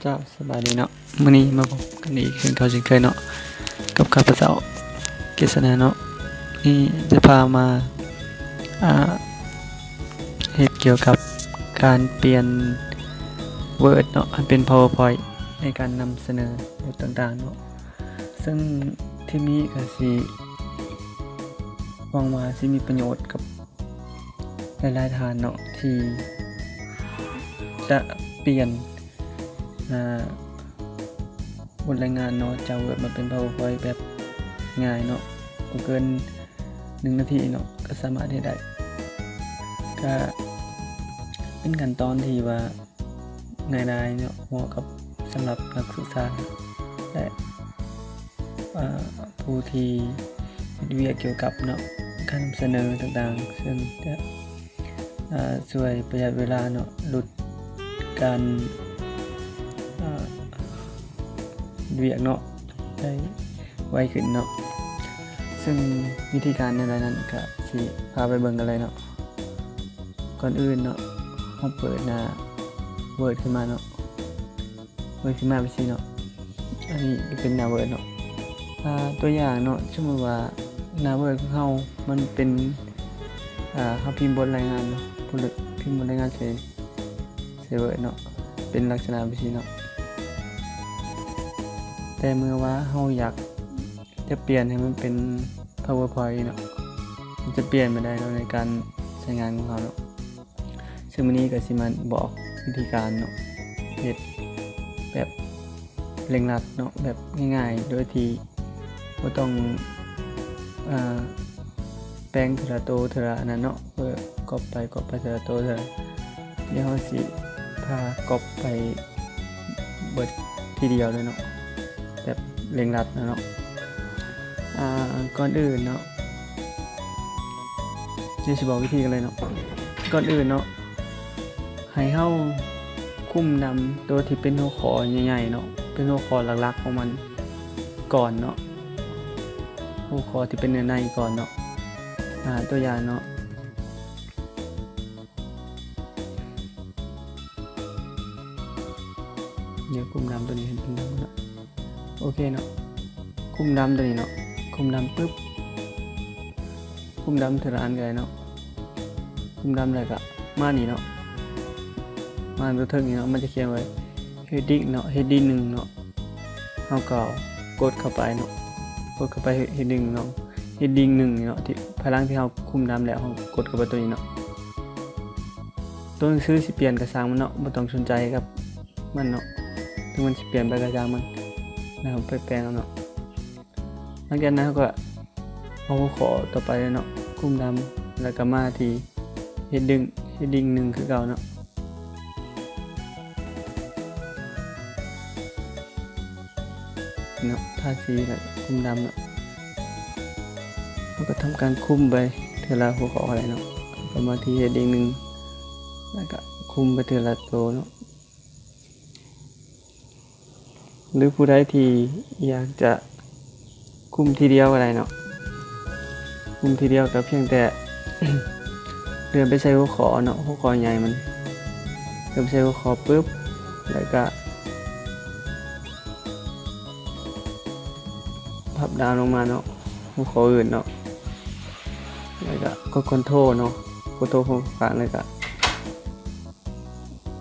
ເຈົ້າ ສະບາຍດີເນາະ, ມື້ນີ້ມາພົບກັນອີກເຊັ່ນເກົ່າເຊັ່ນເຄີຍເນາະ ກັບຂ້າພະເຈົ້າ ເກດສະໜາ ເນາະ. ນີ້ຈະພາມາ ອ່າ ເຮັດກ່ຽວກັບການປ່ຽນ Word ເນາະ ໃຫ້ເປັນ PowerPoint ໃນການນຳສະເໜີບົດຕ່າງໆເນາະ. ເຊິ່ງທີມນີ້ກໍຊິ ຫວັງວ່າຊິມີປະໂຫຍດກັບ ຫຼາຍໆທ່ານເນາະ ທີ່ຈະປ່ຽນ ອ່າ ບົດລາຍງານເນາະ ຈາກ Word ມາເປັນ PowerPoint ແບບງ່າຍເນາະ, ບໍ່ເກີນໜຶ່ງນາທີເນາະ ກໍສາມາດເຮັດໄດ້. ກໍເປັນຂັ້ນຕອນທີ່ວ່າງ່າຍດາຍເນາະ ເໝາະກັບ ສຳລັບນັກສຶກສາ ແລະ ອ່າ ຜູ້ທີ່ເຮັດວຽກກ່ຽວກັບເນາະ ການນຳສະເໜີຕ່າງໆ ເຊິ່ງຈະ ອ່າ ຊ່ວຍປະຢັດເວລາເນາະ ຫຼຸດການ ອ່າ ວຽກເນາະ ໄດ້ໄວຂຶ້ນເນາະ. ເຊິ່ງວິທີການແນວໃດນັ້ນ ກະຊິພາໄປເບິ່ງກັນເລີຍເນາະ. ກ່ອນອື່ນເນາະ ເຮົາເປີດໜ້າ Word ຂຶ້ນມາເນາະ. ເປີດຂຶ້ນມາແບບຊີ້ເນາະ, ອັນນີ້ກໍເປັນໜ້າ Word ເນາະ. ອ່າ ຕົວຢ່າງເນາະ, ສົມມຸດວ່າໜ້າ Word ຂອງເຮົາມັນເປັນ ອ່າ ເຮົາພິມບົດລາຍງານເນາະ, ພິມບົດລາຍງານໃສ່ ໃສ່ Word ເນາະ, ເປັນລັກສະນະແບບຊີ້ເນາະ. ແຕ່ເມື່ອວ່າເຮົາຢາກຈະປ່ຽນໃຫ້ມັນເປັນ PowerPoint ເນາະ, ມັນຈະປ່ຽນໄປໄດ້ເນາະ ໃນການໃຊ້ງານຂອງເຮົາເນາະ. ເຊິ່ງມື້ນີ້ກໍຊິມາບອກວິທີການເນາະ ເຮັດແບບເລັ່ງລັດເນາະ ແບບງ່າຍໆ ໂດຍທີ່ບໍ່ຕ້ອງ ອ່າ ແປງເທື່ອລະໂຕເທື່ອລະອັນນັ້ນເນາະ, ເພື່ອກັອບໄປກັອບໄປເທື່ອລະໂຕເທື່ອລະ. ດຽວເຮົາຊິພາກັອບໄປເບິດທີດຽວເລີຍເນາະ ແບບເລັ່ງລັດນະເນາະ. ອ່າ ກ່ອນອື່ນເນາະ ດຽວຊິບອກວິທີກັນເລີຍເນາະ. ກ່ອນອື່ນເນາະ ໃຫ້ເຮົາຄຸມນຳໂຕທີ່ເປັນຫົວຂໍ້ໃຫຍ່ໆເນາະ, ເປັນຫົວຂໍ້ຫຼັກໆຂອງມັນກ່ອນເນາະ, ຫົວຂໍ້ທີ່ເປັນເນື້ອໃນກ່ອນເນາະ. ອ່າ ຕົວຢ່າງເນາະ ດຽວຄຸມດຳໂຕນີ້ໃຫ້ເປັນດຳເນາະ. ໂອເຄເນາະ, ຄຸມດຳໂຕນີ້ເນາະ, ຄຸມດຳປຶບ, ຄຸມດຳເທື່ອລະອັນກໍໄດ້ເນາະ. ຄຸມດຳແລ້ວກໍມານີ້ເນາະ, ມາຕົວເທິງນີ້ເນາະ, ມັນຈະຂຽນໄວ້ heading ເນາະ, heading ໜຶ່ງເນາະ. ເຮົາກໍກົດເຂົ້າໄປເນາະ, ກົດເຂົ້າໄປ heading ເນາະ, heading ໜຶ່ງນີ້ເນາະ, ທີ່ພາຍຫຼັງທີ່ເຮົາຄຸມດຳແລ້ວ ເຮົາກົດເຂົ້າໄປຕົວນີ້ເນາະ. ຕົວໜັງສືຊິປ່ຽນກໍຊ່າງມັນເນາະ, ບໍ່ຕ້ອງສົນໃຈກັບ ມັນເນາະ, ເຖິງມັນຊິປ່ຽນໄປກໍຊ່າງມັນ, ແລ້ວເຮົາໄປແປງເອົາເນາະ. ຫຼັງຈາກນັ້ນເຮົາກໍເອົາຫົວຂໍ້ຕໍ່ໄປເນາະ, ຄຸມດຳ ແລ້ວກໍມາທີ່ heading heading ໜຶ່ງຄືເກົ່າເນາະ, ເນາະ, ທາສີ ແລ້ວກໍຄຸມດຳເນາະ. ເຮົາກໍທຳການຄຸມໄປເທື່ອລະຫົວຂໍ້ກໍໄດ້ເນາະ, ກໍມາທີ່ heading ໜຶ່ງ ແລ້ວກໍຄຸມໄປເທື່ອລະໂຕເນາະ. ຫຼືຜູ້ໃດທີ່ຢາກຈະຄຸມທີດຽວກໍໄດ້ເນາະ, ຄຸມທີດຽວກໍພຽງແຕ່ເລື່ອນໄປໃສ່ຫົວຂໍ້ເນາະ, ຫົວຂໍ້ໃຫຍ່ມັນ, ເລື່ອນໄປໃສ່ຫົວຂໍ້ປຶບ ແລ້ວກໍພັບດາວລົງມາເນາະ, ຫົວຂໍ້ອື່ນເນາະ, ແລ້ວກໍກົດ Ctrl ເນາະ, ກົດ Ctrl ຂ້າງໆ ແລ້ວກໍ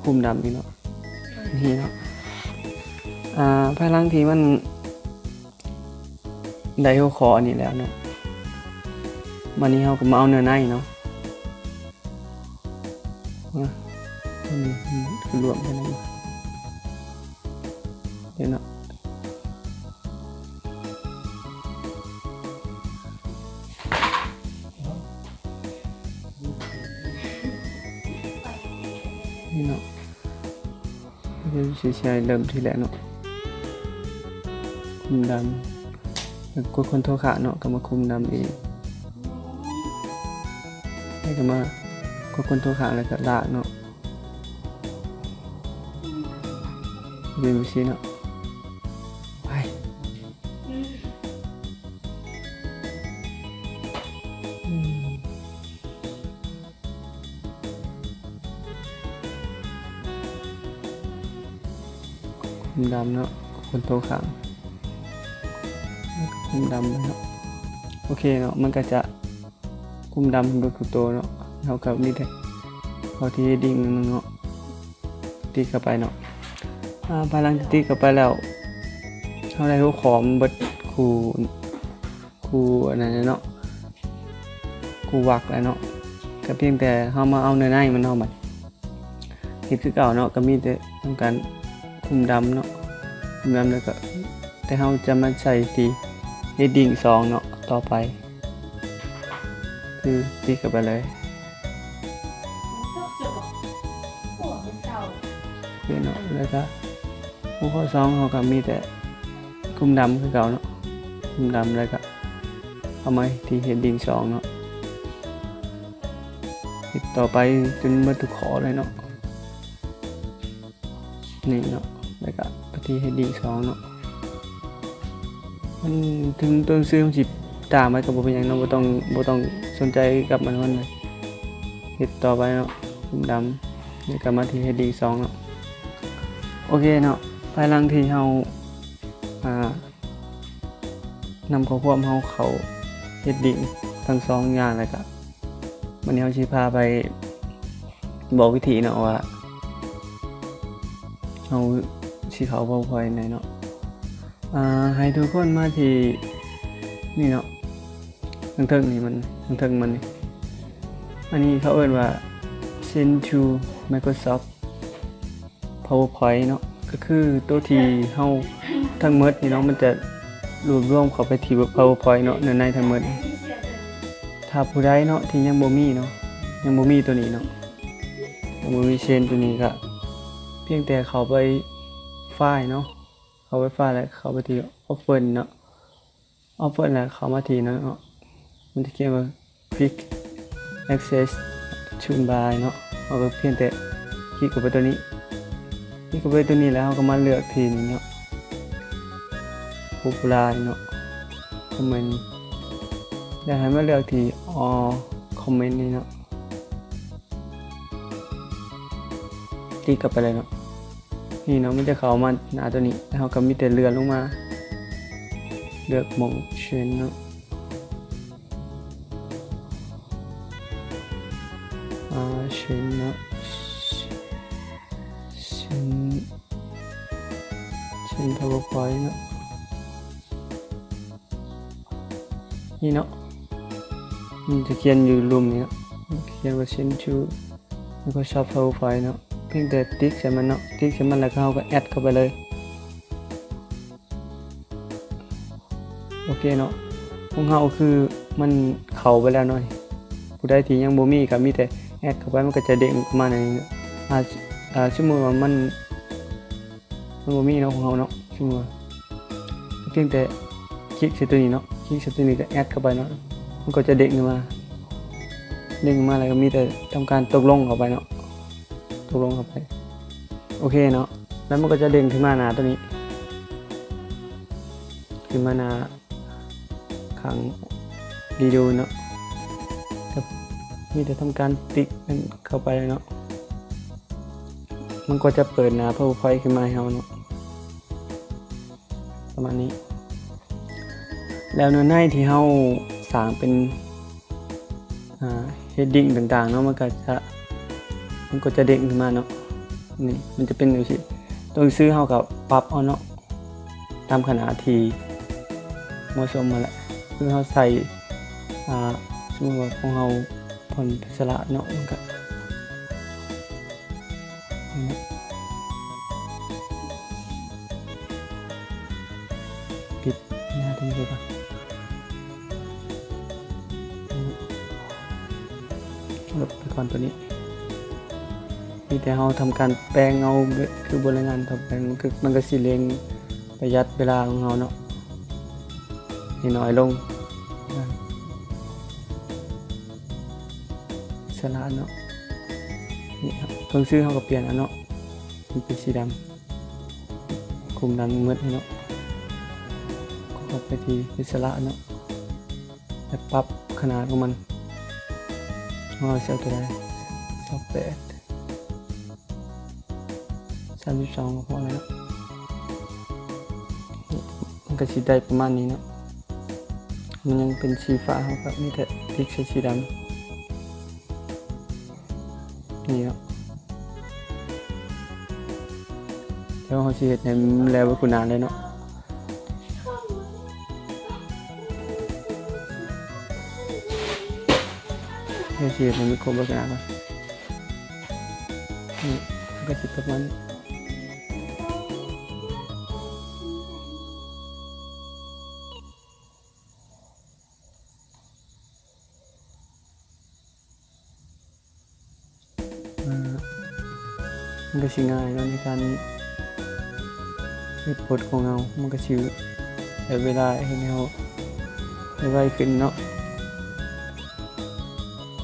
ຄຸມດຳນີ້ເນາະ, ນີ້ເນາະ. ອ່າ ພາຍຫຼັງທີ່ມັນໄດ້ຫົວຂໍ້ອັນນີ້ແລ້ວເນາະ, ບາດນີ້ເຮົາກໍມາເອົາເນື້ອໃນເນາະ, ນະ ໂຕນີ້ຄືລວມກັນນະ ເດເນາະ. ນີ້ເນາະ, ດຽວຊິໃສ່ເລີ່ມທີແລກເນາະ, ຄຸມດຳ ແລ້ວກົດ Ctrl ຄ້າງເນາະ, ກໍມາຄຸມດຳອີກ, ແລ້ວກໍມາກົດ Ctrl ຄ້າງ ແລ້ວກໍລາກເນາະ. ເປັນຈັ່ງຊີ້ເນາະ, ໄປ. ດຳເນາະ ຄົນໂຕຂ້າງ ຄຸມດຳເນາະ. ໂອເຄເນາະ ມັນກໍຈະຄຸມດຳເບິດທຸກໂຕເນາະ. ເຮົາກໍມີແຕ່ເຂົ້າທີ່ເຮັດດິ້ງໜຶ່ງເນາະ ຕິດເຂົ້າໄປເນາະ. ອາ ພາຍຫຼັງທີ່ຕິດເຂົ້າໄປແລ້ວ ເຮົາໄດ້ຮູ້ຂອງເບິດຄູ່ ຄູ່ອັນນັ້ນແຫຼະເນາະ ຄູ່ວັກແລ້ວເນາະ. ກໍພຽງແຕ່ເຮົາມາເອົາເນື້ອໃນມັນເນາະ ບັດເຮັດຄືເກົ່າເນາະ. ກໍມີແຕ່ທຳການຄຸມດຳເນາະ ຄຸມດຳ ແລ້ວກໍ ແຕ່ເຮົາຈະມາໃສ່ທີ່ເຮັດດິ້ງສອງເນາະ ຕໍ່ໄປ ຄືຕິດເຂົ້າໄປເລີຍເນາະ. ແລ້ວກໍຫົວຂໍ້ສອງເຮົາກໍມີແຕ່ຄຸມດຳຄືເກົ່າເນາະ ຄຸມດຳ ແລ້ວກໍເອົາມາທີ່ເຮັດດິ້ງສອງເນາະ. ເຮັດຕໍ່ໄປຈົນເບິດທຸກຂໍ້ເລີຍເນາະ ນີ້ເນາະ. ແລ້ວກໍໄປທີ່ເຮັດດິ້ງສອງເນາະ. ມັນເຖິງຕົວໜັງສືມັນຊິຕ່າງໄປກໍບໍ່ເປັນຫຍັງເນາະ ບໍ່ຕ້ອງ ບໍ່ຕ້ອງສົນໃຈກັບມັນ. ເຮັດຕໍ່ໄປເນາະ ຄຸມດຳ ແລ້ວກໍມາທີ່ເຮັດດິ້ງສອງເນາະ. ໂອເຄເນາະ ພາຍຫຼັງທີ່ເຮົາ ອ່າ ນຳຂໍ້ຄວາມເຮົາເຂົ້າເຮັດດິ້ງທັງສອງຢ່າງ ແລ້ວກະ ມື້ນີ້ເຮົາຊິພາໄປບອກວິທີເນາະວ່າ ເຮົາຊິເຂົ້າ PowerPoint ໃດເນາະ. ອ່າ ໃຫ້ທຸກຄົນມາທີ່ນີ້ເນາະ ເທິງໆນີ້ ມັນເທິງໆມັນນີ້ ອັນນີ້ເຂົາເອີ້ນວ່າ Send to Microsoft PowerPoint ເນາະ ກໍຄືໂຕທີ່ເຮົາທັງໝົດນີ້ເນາະ ມັນຈະລວບລວມເຂົ້າໄປທີ່ PowerPoint ເນາະ ໃນ ໃນທັງໝົດ. ຖ້າຜູ້ໃດເນາະທີ່ຍັງບໍ່ມີເນາະ ຍັງບໍ່ມີໂຕນີ້ເນາະ ຍັງບໍ່ມີ Send ໂຕນີ້ ກໍພຽງແຕ່ເຂົ້າໄປ File ເນາະ ເຂົ້າໄປ File ແລ້ວເຂົ້າໄປທີ່ Open ເນາະ. Open ແລ້ວເຂົ້າມາທີ່ເນາະ ມັນຈະຂຽນວ່າ Quick Access Toolbar ເນາະ. ເຮົາກໍພຽງແຕ່ຄລິກເຂົ້າໄປຕົວນີ້ ຄລິກເຂົ້າໄປຕົວນີ້ແລ້ວເຮົາກໍມາເລືອກທີ່ນີ້ເນາະ Popular ເນາະ Comment ແລ້ວໃຫ້ມາເລືອກທີ່ All Comment ນີ້ເນາະ. ຕິດເຂົ້າໄປເລີຍເນາະ. ນີ້ເນາະ ມັນຈະເຂົ້າມາໜ້າຕົວນີ້ ແລ້ວເຮົາກໍມີແຕ່ເລື່ອນລົງມາ ເລືອກໝ່ອງ Send ເນາະ ອ່າ Send ເນາະ Send Send PowerPoint ເນາະ. ນີ້ເນາະ ມັນຈະຂຽນຢູ່ລຸ່ມນີ້ເນາະ ຂຽນວ່າ Send to Microsoft PowerPoint ເນາະ. ພຽງແຕ່ຕິກໃສ່ມັນເນາະ ຕິກໃສ່ມັນແລ້ວກໍເຮົາກໍແອັດເຂົ້າໄປເລີຍ. ໂອເຄເນາະ ຂອງເຮົາຄືມັນເຂົ້າໄປແລ້ວເນາະ. ຜູ້ໃດທີ່ຍັງບໍ່ມີກໍມີແຕ່ແອັດເຂົ້າໄປ ມັນກໍຈະເດ້ງອອກມາໃນ ອ່າ ສົມມຸດວ່າມັນ ມັນບໍ່ມີເນາະ ຂອງເຮົາເນາະ. ສົມມຸດວ່າພຽງແຕ່ຄລິກໃສ່ຕົວນີ້ເນາະ ຄລິກໃສ່ຕົວນີ້ກໍແອັດເຂົ້າໄປເນາະ ມັນກໍຈະເດ້ງຂຶ້ນມາ ເດ້ງຂຶ້ນມາແລ້ວກໍມີແຕ່ທຳການຕົກລົງເຂົ້າໄປເນາະ ຕົກລົງເຂົ້າໄປ. ໂອເຄເນາະ ແລ້ວມັນກໍຈະເດ້ງຂຶ້ນມາໜ້າຕົວນີ້ ຂຶ້ນມາໜ້າ ຂ້າງ Redo ເນາະ ກໍມີແຕ່ທຳການຕິກມັນເຂົ້າໄປເນາະ ມັນກໍຈະເປີດໜ້າ PowerPoint ຂຶ້ນມາໃຫ້ເຮົາເນາະ ປະມານນີ້. ແລ້ວເນື້ອໃນທີ່ເຮົາສ້າງເປັນ ອ່າ heading ຕ່າງໆເນາະ ມັນກໍຈະ ມັນກໍຈະເດ້ງຂຶ້ນມາເນາະ. ນີ້ມັນຈະເປັນຈັ່ງຊີ້ ຕົວໜັງສືເຮົາກໍປັບເອົາເນາະ ຕາມຂະໜາດທີ່ເໝາະສົມຫັ້ນແຫຼະ. ຄືເຮົາໃສ່ ອ່າ ສົມມຸດວ່າຂອງເຮົາຟອນສະຫຼາດເນາະ ມັນກໍ ນີ້ເນາະ ປິດໜ້າຕົວນີ້ໄປກ່ອນ ລົບໄປກ່ອນຕົວນີ້. ມີແຕ່ເຮົາທຳການແປງເອົາ ຄືບົດລາຍງານເຮົາແປງ ມັນກໍ ມັນກໍຊິເລັ່ງປະຢັດເວລາຂອງເຮົາເນາະ ໃຫ້ໜ້ອຍລົງ ສະຫຼາດເນາະ. ນີ້ເນາະ ຕົວໜັງສືເຮົາກໍປ່ຽນເອົາເນາະ ມັນເປັນສີດຳ ຄຸມດຳໝົດເນາະ. ກໍເຂົ້າໄປທີ່ອິດສະຫຼະເນາະ ແລ້ວປັບຂະໜາດຂອງມັນ ເຮົາຊິເອົາຕົວໃດ ຊາວແປດ ສາມສິບສອງ ກໍພໍແລ້ວເນາະ. ກະຊິໄດ້ປະມານນີ້ເນາະ. ມັນຍັງເປັນສີຟ້າ ເຮົາກະມີແຕ່ຕິດໃສ່ສີດຳ ນີ້ເນາະ. ດຽວເຮົາຊິເຮັດໃຫ້ມັນແລ້ວເບິດຄຸນນາເລີຍເນາະ. ດຽວຊິເຮັດໃຫ້ມັນຄົບເບິດຄຸນນາກ່ອນ. ນີ້ ມັນກະຊິປະມານນີ້. ມັນກະຊິງ່າຍເນາະ ໃນການເຮັດບົດຂອງເຮົາ ມັນກະຊິໄດ້ເວລາເຮັດໃຫ້ເຮົາໄວຂຶ້ນເນາະ.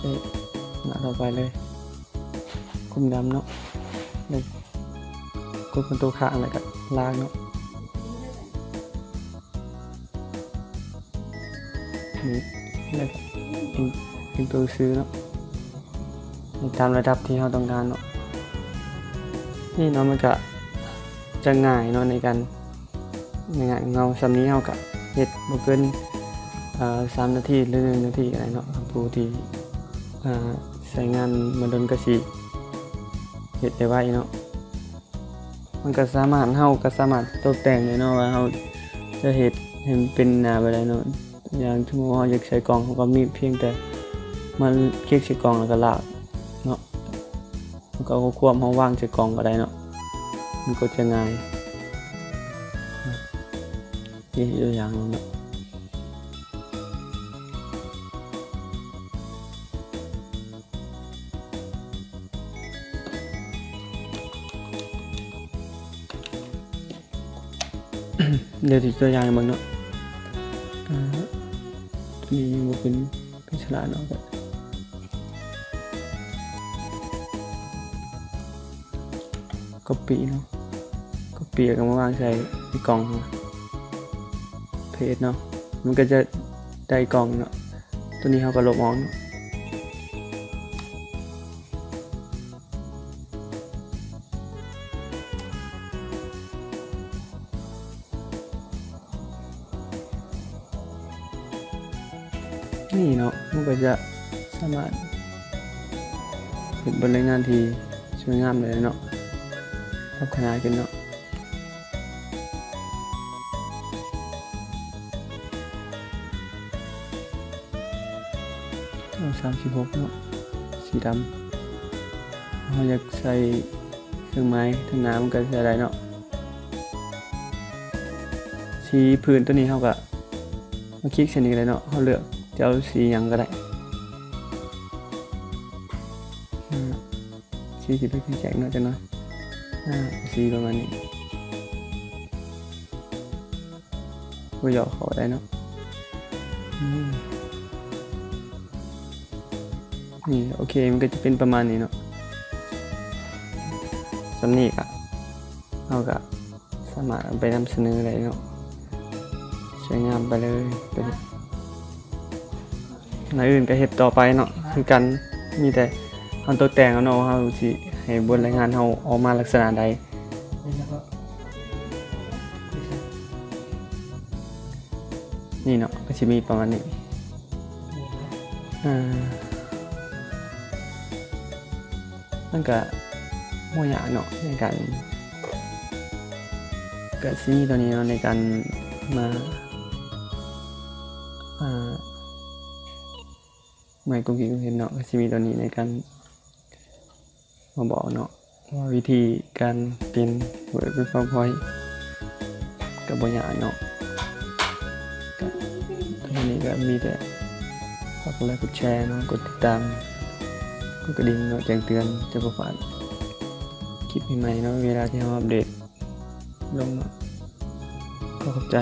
ເອີ ໜ້າຕໍ່ໄປເລີຍ ກົມດຳເນາະ ແລ້ວກົດເປັນໂຕຂ້າງ ແລ້ວກະລາກເນາະ. ນີ້ ແລ້ວກໍເປັນ ເປັນໂຕຊື່ເນາະ ໃຫ້ຕາມລະດັບທີ່ເຮົາຕ້ອງການເນາະ. ນີ້ເນາະ ມັນກະຈະງ່າຍເນາະ ໃນການ ໃນງານຂອງເຮົາ. ສ່ຳນີ້ເຮົາກະເຮັດບໍ່ເກີນ ເອີ ສາມນາທີ ຫຼື ໜຶ່ງນາທີກະໄດ້ເນາະ. ຜູ້ທີ່ ເອີ ໃຊ້ງານມາດົນກະຊິເຮັດໄດ້ໄວເນາະ. ມັນກະສາມາດ ເຮົາກະສາມາດຕົກແຕ່ງໄດ້ເນາະ ວ່າເຮົາຈະເຮັດໃຫ້ມັນເປັນໜ້າແບບໃດເນາະ. ຢ່າງສົມມຸດວ່າເຮົາຢາກໃສ່ກ່ອງ ເຮົາກະມີພຽງແຕ່ມາຄລິກໃສ່ກ່ອງ ແລ້ວກະລາກເນາະ. ເຮົາກະເອົາຄວາມເຮົາວາງໃສ່ກ່ອງກະໄດ້ເນາະ ມັນກະຈະງ່າຍ. ນີ້ຕົວຢ່າງເນາະ. ດຽວຊິຕົວຢ່າງໃຫ້ເບິ່ງເນາະ. ອາ ໂຕນີ້ຍັງບໍ່ເປັນ ເປັນສະຫຼະເນາະ. ກັອບປີ້ເນາະ ກັອບປີ້ແລ້ວກະມາວາງໃສ່ໃນກ່ອງເຮົາ ເພສເນາະ ມັນກະຈະໄດ້ກ່ອງເນາະ. ໂຕນີ້ເຮົາກະລົບອອກເນາະ. ນີ້ເນາະ ມັນກະຈະສາມາດເປັນບົດລາຍງານທີ່ສວຍງາມໄດ້ເນາະ ປັບຂະໜາດຂຶ້ນເນາະ. ເອົາສາມສິບຫົກເນາະ ສີດຳ. ເຮົາຢາກໃສ່ເຄື່ອງໝາຍທາງໜ້າມັນກະໃສ່ໄດ້ເນາະ. ສີພື້ນໂຕນີ້ເຮົາກະມາຄລິກໃສ່ນີ້ກະໄດ້ເນາະ ເຮົາເລືອກຈະເອົາສີຫຍັງກະໄດ້. ອາ ສີຊິເປັນແຈງໆເນາະ ຈັກໜ້ອຍ. ອາ ສີປະມານນີ້ ບໍ່ຢອກເຂົ້າກະໄດ້ເນາະ. ອືມ ນີ້ ໂອເຄ ມັນກະຈະເປັນປະມານນີ້ເນາະ. ສ່ຳນີ້ກະ ເຮົາກະສາມາດເອົາໄປນຳສະເໜີໄດ້ເນາະ ສວຍງາມໄປເລີຍ. ໂຕນີ້ ໜ້າອື່ນກະເຮັດຕໍ່ໄປເນາະ ຄືກັນ ມີແຕ່ເຮົາຕົກແຕ່ງເອົາເນາະ ວ່າເຮົາຊິໃຫ້ບົດລາຍງານເຮົາອອກມາລັກສະນະໃດ. ນີ້ເນາະ ກະຊິມີປະມານນີ້. ອາ ມັນກະບໍ່ຍາກເນາະ ໃນການ ກະຊິມີໂຕນີ້ເນາະ ໃນການມາ ອາ ເມື່ອກີ້ເຫັນເນາະ ກະຊິມີໂຕນີ້ໃນການມາບອກເນາະ ວ່າວິທີການປ່ຽນເວີດເປັນພາວເວີພອຍ ກະບໍ່ຍາກເນາະ. ກະ ອັນນີ້ກະມີແຕ່ຝາກກົດໄລກົດແຊເນາະ ກົດຕິດຕາມ ກົດກະດິ່ງເນາະ ແຈ້ງເຕືອນ ຈະບໍ່ພາດຄລິບໃໝ່ໆເນາະ ເວລາທີ່ເຮົາອັບເດດລົງເນາະ. ຂໍຂອບໃຈ.